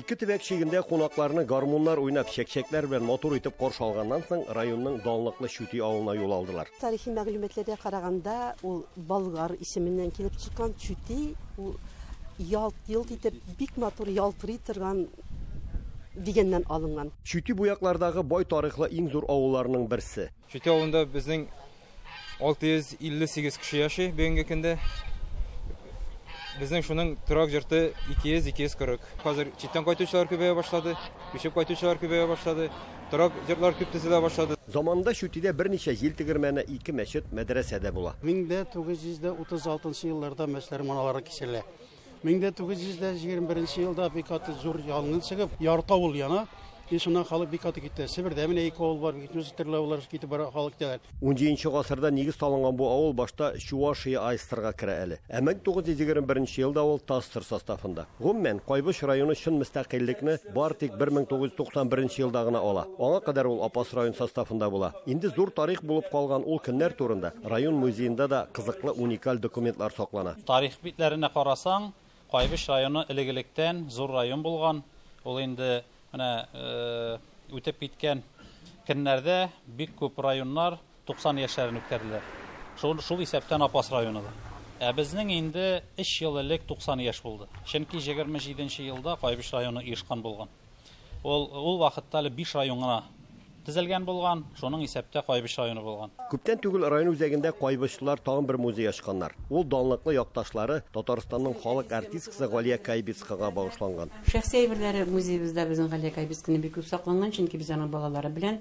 Ике төбәк чигендә кунакларны гармуннар уйнап, чәкчәкләр белән матур итеп каршы алганнан соң, районның данлыклы Чүти авылына юл алдылар. Тарихи мәгълүматларга караганда, ул Болгар исеменнән килеп чыккан. Чүти ул ялт-йолт итеп, бик матур ялтырый торган дигәннән алынган. Чүти бу яклардагы бай тарихлы иң зур авылларның берсе. Чүти авылында безнең 658 кеше яши бүгенге көндә. Безнең шуның торак йорты 200-240. Хәзер читтән кайтучылар күбәя башлады, күчеп кайтучылар күбәя башлады, торак йортлар күп төзелә башлады. Заманында Чүтидә берничә җил тегермәне, ике мәчет, мәдрәсә дә була. 1936 елларда мәчетләр маналары киселә. 1921 елда бик каты зур янгын чыгып, ярты авыл яна. И шуннан халык бик каты китте. Себердә менә ике авыл бар, бик төрле авыллар китеп бара, халык китәләр. 17 гасырда нигез салынган бу авыл башта Чувашия АССРга керә әле. Ә 1921 елда ул ТАССР составында. Гомумән, Кайбыч районы чын мөстәкыйльлекне бар тик 1991 елда гына ала. Аңа кадәр ул Апас район составында була. Инде зур тарих булып калган ул көннәр турында район музеенда да кызыклы уникаль документлар саклана. Тарих битләренә карасаң, Кайбыч районы элек-электән зур район булган. Ул инде менә үтеп киткән көннәрдә бик күп районнар 90 яшьләрен үткәрделәр. Шул исәптән Апас районы да. Ә безнең инде 3 ел элек 90 яшь булды. Чөнки 27 елда Кайбыч районы оешкан булган. Ул вакытта әле 5 район гына төзелгән булган, шуның исәптә Кайбыч районы булган. Күптән түгел район үзәгендә кайбычлылар тагын бер музей ачканнар. Ул данлыклы якташлары Татарстанның халык артисткасы Галия Кайбицкага багышланган. Шәхси әйберләре музеебызда безнең Галия Кайбицканы бик күп сакланган, чөнки без аның балалары белән,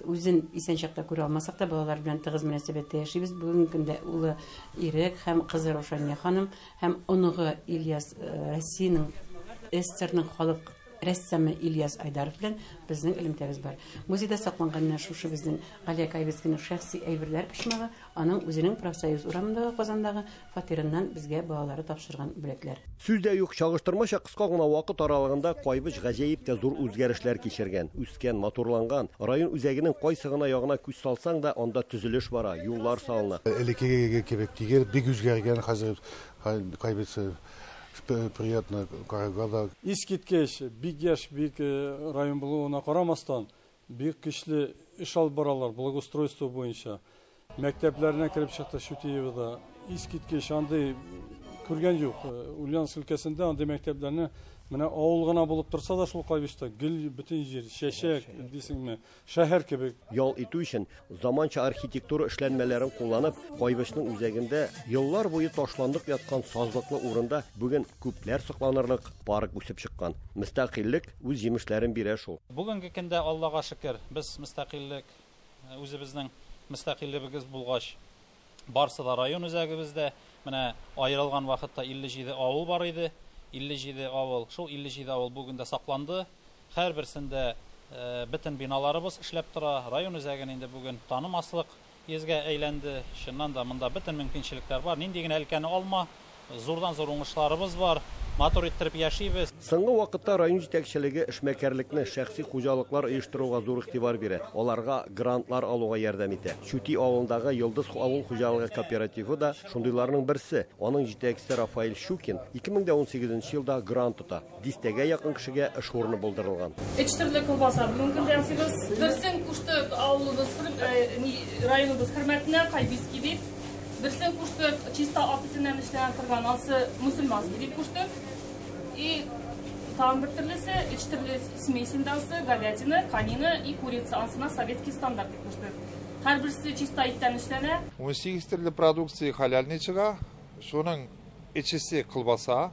үзен исән чакта күрә алмасак та, балалар белән тыгыз мөнәсәбәттә яшибез. Бүгенге көндә улы Ирек һәм кызы Рушания ханым һәм оныгы Ильяс, Россиянең СССРның халык рәссамы Ильяс Айдаров белән безнең элемтәбез бар. Музейда сакланган менә шушы безнең Галия Кайбицкиның шәхси әйберләр почмагы, аның үзенең Профсоюз урамындагы Казандагы фатирыннан безгә балалары тапшырган бүләкләр. Сүз дә юк, чагыштырмача кыска гына вакыт аралыгында Кайбыч гаҗәеп тә зур үзгәрешләр кичергән, үскән, матурланган. Район үзәгенең кайсы гына ягына күз салсаң да, анда төзелеш бара, юллар салына. Элеккеге кебек түгел, бик үзгәргән хәзер Кайбыч. Приятно караганда. Искиткеч, бик яшь, бик район булуына карамастан, бик көчле эш алып баралар благоустройство буенча. Мәктәпләренә кереп чыкты Чүтиевода. Искиткеч, андый күргән юк. Ульяновск өлкәсендә андый мәктәпләрне менә авыл гына булып торса да шул Кайбычта гел бөтен җир, чәчәк дисеңме, шәһәр кебек. Ял итү өчен заманча архитектура эшләнмәләрен кулланып, Кайбычның үзәгендә еллар буе ташландык яткан сазлыклы урында бүген күпләр сокланырлык парк үсеп чыккан. Мөстәкыйльлек үз җимешләрен бирә шул. Бүгенге көндә Аллага шөкер, без мөстәкыйльлек, үзебезнең мөстәкыйльлегебез булгач, барсы да район үзәгебездә. Менә аерылган вакытта 57 авыл бар иде. 57 авыл, шул 57 авыл бүген дә сакланды. Һәрберсендә бөтен биналарыбыз эшләп тора. Район үзәген инде бүген танымаслык йөзгә әйләнде. Чыннан да монда бөтен мөмкинчелекләр бар. Нинди генә өлкәне алма, зурдан зур уңышларыбыз бар. Матур иттереп яшибез. Соңгы вакытта район җитәкчелеге эшмәкәрлекне шәхси хуҗалыклар оештыруга зур игътибар бирә. Аларга грантлар алуга ярдәм итә. Чүти авылындагы Йолдыз авыл хуҗалыгы кооперативы да шундыйларның берсе. Аның җитәкчесе Рафаэль Щукин 2018 елда грант тота. Дистәгә якын кешегә эш урыны булдырылган. Өч төрле колбаса бүгенге көндә ясыйбыз. Берсен куштык авылыбыз, районыбыз хөрмәтенә Кайбицкий дип. Берсен куштык чиста ат итеннән эшләнә торган, ансы мусульманский дип куштык. И тагын бер төрлесе, өч төрле смесь инде ансы, говядина, конина и курица, ансына советский стандарт дип куштык. Һәрберсе чиста иттән эшләнә. 18 төрле продукция хәләлне чыга, шуның эчесе колбаса,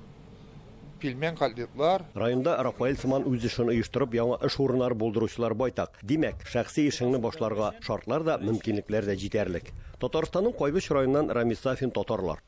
пельмен, котлетлар. Районда Рафаэль сыман үз эшен оештырып, яңа эш урыннары булдыручылар байтак. Димәк, шәхси эшеңне башларга шартлар да, мөмкинлекләр дә җитәрлек. Татарстанның Кайбыч районыннан Рамис Сафин, Татарлар.